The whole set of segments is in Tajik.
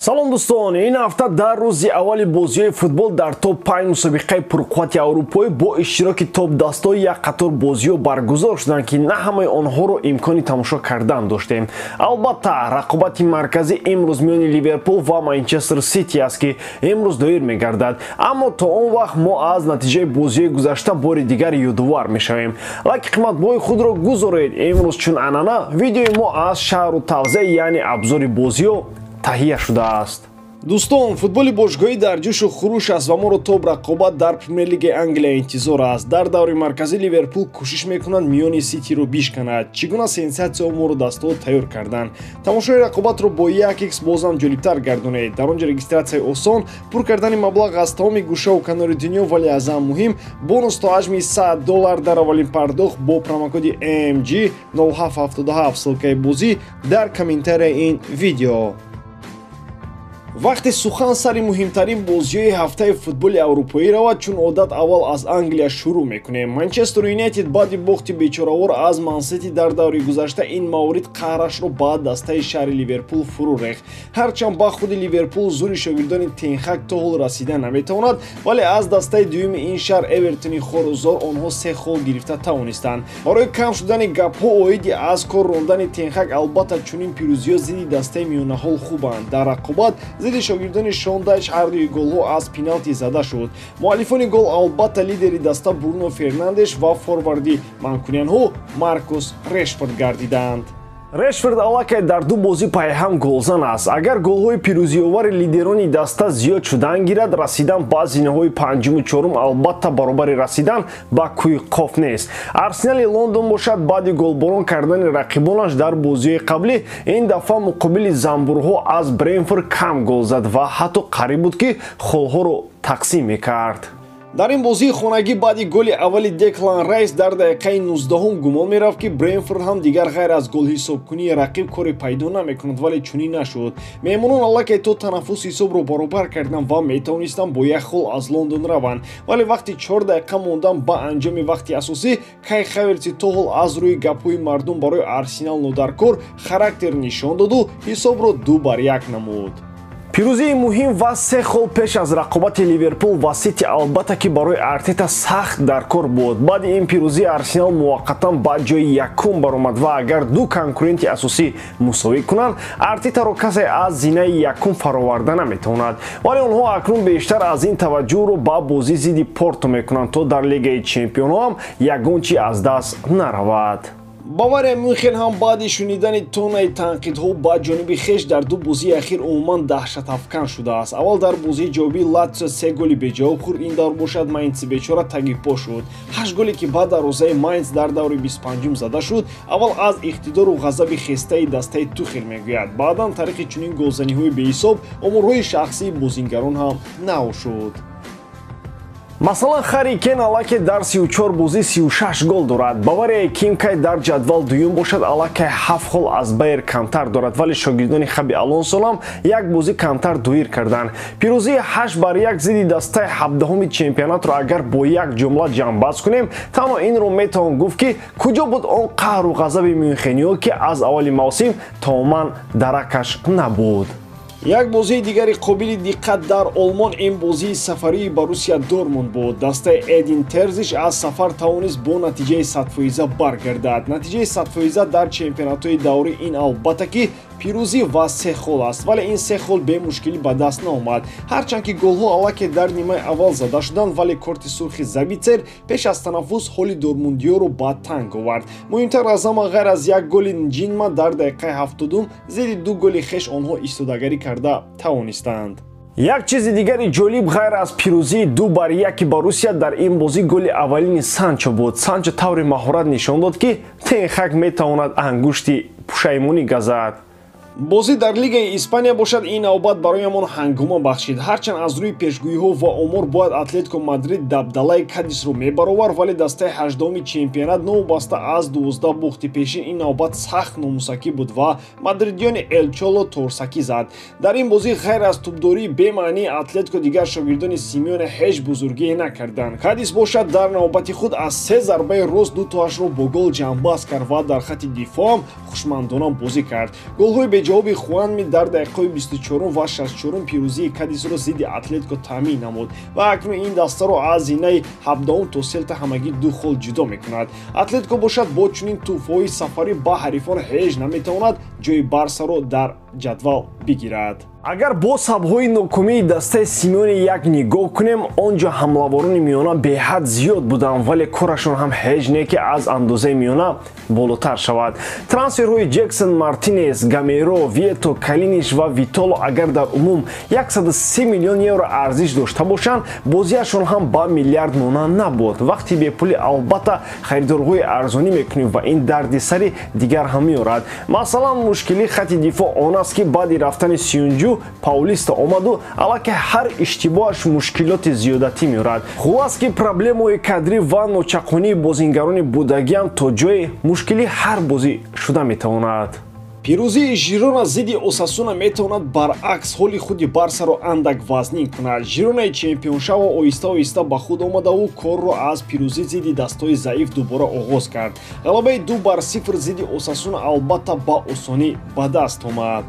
Салом дӯстон, ин ҳафта дар рӯзи аввали бозиҳои футбол дар топ 5 мусобиқаи пурқуввати аврупоӣ бо иштироки топ-дастҳои як қатор бозиҳо баргузор шуданд, ки на ҳамаи онҳоро имкони тамошо кардан доштем. Албатта, рақобати марказӣ имрӯз миёни Ливерпул ва Манчестер Сити аст, ки имрӯз доир мегардад. Аммо то он вақт мо аз натиҷаи бозиҳои гузашта бори дигар ёдовар мешавем. Лайки қиматбоҳои худро гузоред. Имрӯз чун анъана видеои мо аз шаҳру тавзеъ, яъне абзори бозиҳо таҳия шудааст. Дӯстон, футболи бошгоҳӣ дар ҷӯшу хуруш аст ва моро топ рақобат дар Премер-лигаи Англия интизор аст. Дар даври марказӣ Ливерпул кӯшиш мекунад миёни Ситиро бишканад. Чӣ гуна сенсатсияҳо моро дастҳо тайёр карданд. Тамошои рақобатро бо 1x бозам ҷолибтар гардонед. Дар он ҷо регистратсияи осон, пур кардани маблағ аз тамоми гӯшаву канори дунё, вале аз ҳам муҳим бонус то ҳаҷми $100 дар аввалин пардохт бо промокоди MG 0777. Ссылкаи бозӣ дар комментарияи ин видео. Вақте сухан сари муҳимтарин бозиҳои ҳафтаи футболи аврупоӣ равад, чун одат аввал аз Англия шурӯъ мекунем. Манчестер Юнайтед баъди бохти бечоравор аз Мансити дар даври гузашта ин маврид қаҳрашро ба дастаи шаҳри Ливерпул фурӯ рехт. Ҳарчанд ба худи Ливерпул зури шогирдони Тенхак то ҳол расида наметавонад, вале аз дастаи дуюми ин шаҳр Эвертони хорузор онҳо 3 хол гирифта тавонистанд. Барои кам шудани гапҳо оиди аз кор рондани Тенхак, албатта чунин пирӯзиҳо зидди дастаи миёнаҳол хубанд. Дар рақобат зидди шогирдони Шон Дайч ҳар дуи голҳо аз пеналти зада шуд. Муаллифони гол албатта лидери даста Бруно Фернандеш ва форварди манкуниянҳо Маркус Решфорд гардиданд. Решфорд аллакай дар ду бозӣ пайҳам голзан аст. Агар голҳои пирӯзиовари лидерони даста зиёд шудан гирад, расидан ба зинаҳои панҷуму чорум албатта баробари расидан ба кӯи Қоф нест. Арсенали Лондон бошад, баъди голборон кардани рақибонаш дар бозиҳои қаблӣ, ин дафъа муқобили занбурҳо аз Бренфорд кам гол зад ва ҳатто қариб буд, ки холҳоро тақсим мекард. Дар ин бозии хонагӣ баъди голи аввали Деклан Райс дар дақиқаи 19 гумон мерафт, ки Бренфорд ҳам дигар ғайр аз голҳисобкунии рақиб коре пайдо намекунад, вале чунин нашуд. Меҳмонон аллакай то танаффус ҳисобро баробар карданд ва метавонистанд бо як хол аз Лондон раванд. Вале вақти 4 дақиқа мондан ба анҷоми вақти асосӣ, Кай Хаверти то ҳол аз рӯи гапҳои мардум барои Арсенал нодаркор характер нишон доду ҳисобро 2-1 намуд. Пирӯзии муҳим ва 3 хол пеш аз рақобати Ливерпул ва Сити албатта ки барои Артета сахт дар кор буд. Баъди ин пирӯзӣ Арсенал муваққатан ба ҷои якум баромад ва агар ду конкуренти асосӣ мусовӣ кунанд, Артетаро касе аз зинаи якум фароварда наметавонад. Вале онҳо акнун бештар аз ин таваҷҷӯҳро ба бозӣ зидди Порто мекунанд, то дар Лигаи чемпионҳо ҳам ягон чи аз даст наравад. Бавария Мюнхен ҳам баъди шунидани тоннаи танқидҳо ба ҷониби хеш дар ду бозии ахир умуман даҳшатафкан шудааст. Аввал дар бозии ҷавобии Латсио 3 голи беҷавоб хӯрд, ин давр бошад Майнци бечора таги по шуд. 8 голе ки ба дарвозаи Майнц дар даври 25-ум зада шуд, аввал аз иқтидору ғазаби хестаи дастаи Тухел мегӯяд. Баъдан тариқи чунин голзаниҳои беҳисоб оморҳои шахсии бозингарон ҳам нав шуд. Масалан, Харри Кен аллакай дар 34 бозӣ 36 гол дорад. Баварияи Кимкай дар ҷадвал дуюм бошад, аллакай 7 хол аз Байер камтар дорад, вале шогирдони Хаби Алонсо ҳам як бозӣ камтар дуир карданд. Пирӯзии 8-1 зидди дастаи 17-уми чемпионатро агар бо як ҷумла ҷамъбаст кунем, танҳо инро метавон гуфт, ки куҷо буд он қаҳру ғазаби мюнхениҳо, ки аз аввали мавсим то ман даракаш набуд. Як бозии дигари қобили диққат дар Олмон ин бозии сафарии Боруссия Дортмунд буд. Дастаи Эдин Терзиш аз сафар тавонист бо натиҷаи 100% баргардад. Натиҷаи 100% дар чемпионатҳои даврӣ ин албатта ки пирӯзӣ ва 3 хол аст, вале ин 3 хол бемушкилӣ ба даст наомад. Ҳарчанд ки голҳо аллакай дар нимаи аввал зада шуданд, вале корти сурхи Забитсер пеш аз танаффус ҳоли дортмундиёро ба танг овард. Муҳимтар аз ҳама, ғайр аз як голи Нҷинма дар дақиқаи 70 зери 2 голи хеш онҳо истодагарӣ карда тавонистанд. Як чизи дигари ҷолиб ғайр аз пирӯзии 2-1 Боруссия дар ин бозӣ голи аввалини Санчо буд. Санчо таври маҳорат нишон дод, ки Тенхак метавонад ангушти пушаймонӣ газад. Бозӣ дар Лигаи Испания бошад, ин навбат бароямон ҳангома бахшид. Ҳарчанд аз рӯи пешгӯиҳо ва омор бояд Атлетико Мадрид дабдалаи Кадисро мебаровар, вале дастаи 18-уми чемпионат новобаста аз 12 бохти пешин ин навбат сахт номусакӣ буд ва мадридиёни Элчоло торсакӣ зад. Дар ин бозӣ ғайр аз тӯбдории бемаънии Атлетико дигар шогирдони Симеоне ҳеҷ бузургие накарданд. Кадис бошад дар навбати худ аз 3 зарбаи рост 2 тоашро бо гол ҷамъбаст кард ва дар хати дифоъ ҳам хушмандона бозӣ кард. Голҳои беҷавоби Хуанми дар дақиқаҳои 24 ва 64 пирӯзии Кадисро зидди Атлетико таъмин намуд ва акнун ин дастаро аз зинаи 17 то Селта ҳамагӣ 2 хол ҷудо мекунад. Атлетико бошад бо чунин тӯҳфаҳои сафарӣ ба ҳарифон ҳеҷ наметавонад ҷои Барсаро дар ҷадвал бигирад. Агар бо сабабҳои нокомии дастаи Симеоне як нигоҳ кунем, он ҷо ҳамлаворони миёна беҳад зиёд буданд, вале корашон ҳам ҳеҷ не ки аз андозаи миёна болотар шавад. Трансферҳои Ҷексон Мартинес, Гамеро, Вието, Калиниш ва Витоло агар дар умум 103 миллион евро арзиш дошта бошанд, бозиашон ҳам ба миллиард монанд набуд. Вақти бепулӣ албатта харидорҳои арзонӣ мекунем ва ин дарди сари дигар ҳам меорад. Масалан, мушкили хати дифоъ он аст, ки баъди рафтани Сюнҷу Паулиста омаду аллакай ҳар иштибоҳаш мушкилоти зиёдатӣ меорад. Хулас ки проблемаҳои кадрӣ ва ночақонии бозингарони будагиам то ҷое мушкили ҳар бозӣ шуда метавонад. Пирӯзии Жирона зидди Осасуна метавонад баръакс ҳоли худи Барсаро андак вазнин кунад. Жиронаи чемпионшава оҳиста-оҳиста ба худ омада ӯ корро аз пирӯзӣ зидди дастҳои заиф дубора оғоз кард. Ғалабаи 2-0 зидди Осасуна албатта ба осонӣ ба даст омад.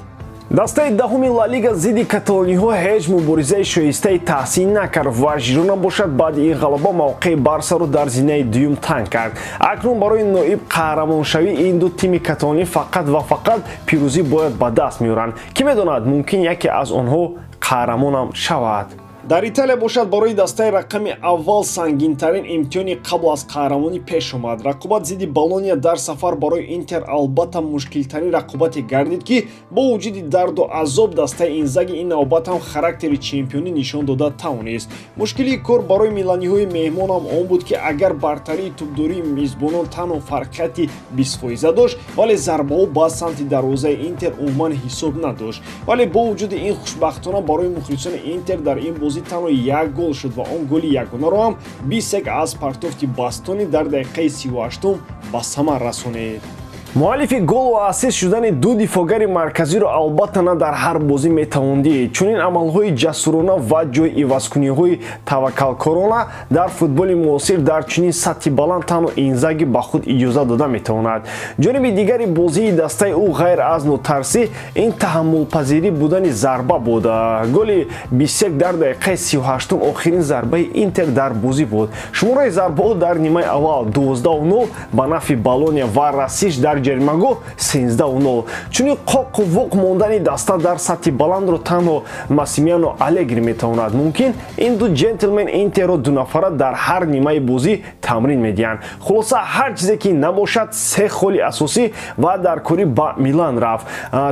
Дастаи даҳуми Ла Лига зидди каталониҳо ҳеҷ муборизаи шоистаи таҳсин накард ва Жирона бошад баъди ин ғалаба мавқеи Барсаро дар зинаи дуюм танг кард. Акнун барои ноиб қаҳрамоншавӣ ин ду тими каталонӣ фақат ва фақат пирӯзӣ бояд ба даст меоранд. Кӣ медонад, мумкин яке аз онҳо қаҳрамонам шавад. Дар Италия бошад барои дастаи рақами аввал сангинтарин имтиҳони қабл аз қаҳрамонӣ пеш омад. Рақобат зидди Болония дар сафар барои Интер албатта мушкилтарин рақобате гардид, ки бо вуҷуди дарду азоб дастаи Инзаги ин навбат ҳам характери чемпионӣ нишон дода тавонист. Мушкилии кор барои миланиҳои меҳмонам он буд, ки агар бартарии тӯбдории мизбонон танҳо фарқияти 20% дошт, вале зарбаҳо ба самти дарвозаи Интер умуман ҳисоб надошт. Вале бо вуҷуди ин хушбахтона барои мухлисони Интер дар ин бозӣ танҳо як гол шуд ва он голи ягонаро ҳам Бисек аз партофти Бастони дар дақиқаи 38 ба самар расонид. Муаллифи гол ва ассист шудани ду дифоъгари марказиро албатта на дар ҳар бозӣ метавон дид. Чунин амалҳои ҷасурона ва ҷойивазкуниҳои таваккалкорона дар футболи муосир дар чунин сатҳи баланд танҳо Инзаги ба худ иҷоза дода метавонад. Ҷониби дигари бозии дастаи ӯ ғайр аз нотарсӣ ин таҳаммулпазирӣ будани зарба буд. Голи Бисек дар дақиқаи 38 охирин зарбаи Интер дар бозӣ буд. Шумораи зарбаҳо дар нимаи аввал 12-0 ба нафъи Болония ва расиш дар ҷаримагоҳ 13-0. Чунин қоқу воқ мондани даста дар сатҳи баландро танҳо Массимилиано Алегри метавонад. Мумкин ин ду ҷентлмен Интерро дунафара дар ҳар нимаи бозӣ тамрин медиҳанд. Хулоса, ҳар чизе ки набошад, се холи асосӣ ва дар корӣ ба Милан рафт.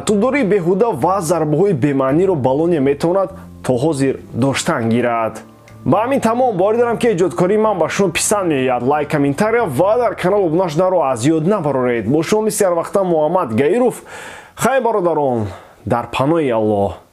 Тӯбдории беҳуда ва зарбаҳои бемаъниро Болония метавонад то ҳозир доштан гирад. Ба ҳамин тамом. Боварӣ дорам, ки эҷодкории ман ба шумо писанд меояд. Лайк, комментария ва дар канал обуна шуданро аз ёд набароред. Бо шумо мисли ҳар вақта Муҳаммад Гаиров. Хайр, бародарон, дар паноҳи Аллоҳ.